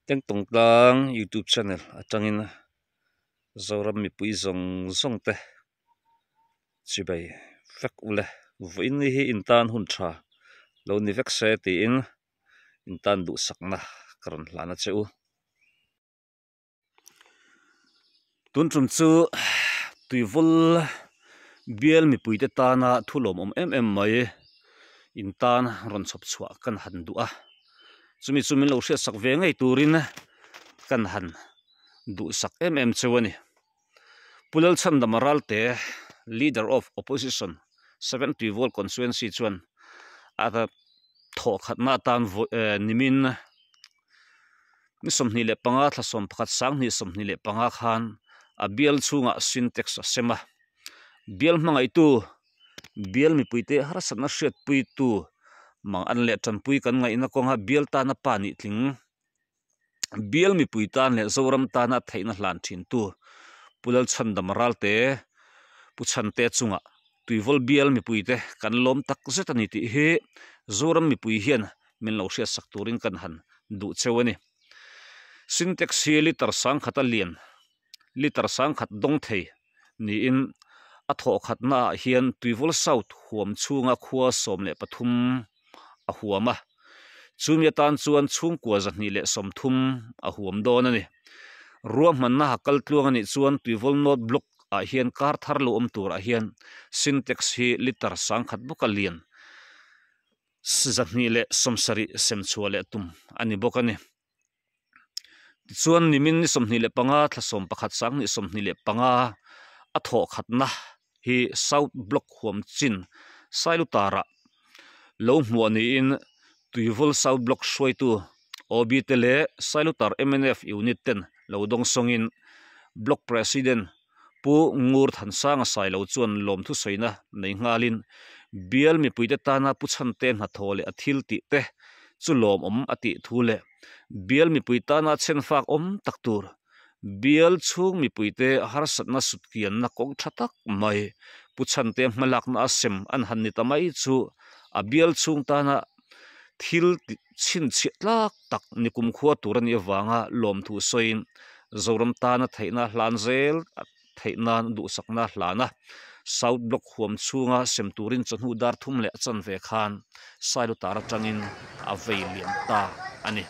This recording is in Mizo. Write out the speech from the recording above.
Tengtawng tlang youtube channel atangin Zoram mipui zawng zawng te chibai vek ule vawiin ni hi intan hun tha lo ni vek se tiin intan duhsakna ka rawn hlan a che u. Tun tum chu tuivul bial mipuite tana thu lawmawm em em mai in tan rawn chhawp chhuah kan han duh a, chumi chu min lo hriatsak ve ngei turin kan han duhsak em em cheu a ni. Pu Lalchhandama Ralte, Leader of Opposition, 70 Volt Constituency chuan a thawhkhatna atan nimin Ni 25 thla 11 2025 khan a bial chhungah Sintex a sem a. Bial hmangaihtu, bial mipuite harsatna hriatpuitu mang an leh tanpui kan ngaihna kawnga bial tana pa nih tling, bial mipui tan leh Zoram tana theihna hlan thintu Pu Lalchhandama Ralte, Pu Chhante chungah Tuivawl bial mipuite kan lawm tak zet a ni tih hi Zoram mipui hian min lo hriatsak turin kan han duh cheu a ni. Sintex hi litre sangkhat a lian, litre sangkhat dawng thei niin a thawhkhatna ah hian Tuivawl South huam chhunga khua 13 a huam a, chumi atan chuan chhungkua 230 a huam dawn a ni. Ruahmanna ha kal tluang a nih chuan Tuivawl North Block ah hian kar thar lo awm turah hian Sintex hi litre sangkhat bawk a lian. 270 sem chhuah leh tum a ni bawk a ni. Tichuan nimin ni 25 thla 11 2025 a thawh khatna hi South Block huam chin Sailutara lo hmuah niin Tuivawl South Block hruaitu OB te leh Sailutar mnf unit ten lo dawng sawngin Block President Pu Ngur Thansanga Sailo chuan lawmthu sawina nei nghalin bial mipuite tana Pu Chhante hnathawh leh a thil tih te chu lawmawm a tih thu leh bial mipui tana chhenfak awm tak tur bial chhung mipuite harsatna sutkianna kawng tha tak mai Pu Chhante hmalakna a sem an han ni ta mai chu a bial chhung tana thil chhinchhiah tlak tak ni kumkhua tur a nih avanga lawmthu sawiin Zoram tana theihna hlan zel theih nan duhsakna hlan a, South Block huam chhunga sem turin chawhnu dar thum leh a chanve khan Sailutar atangin a vei liam ta a ni.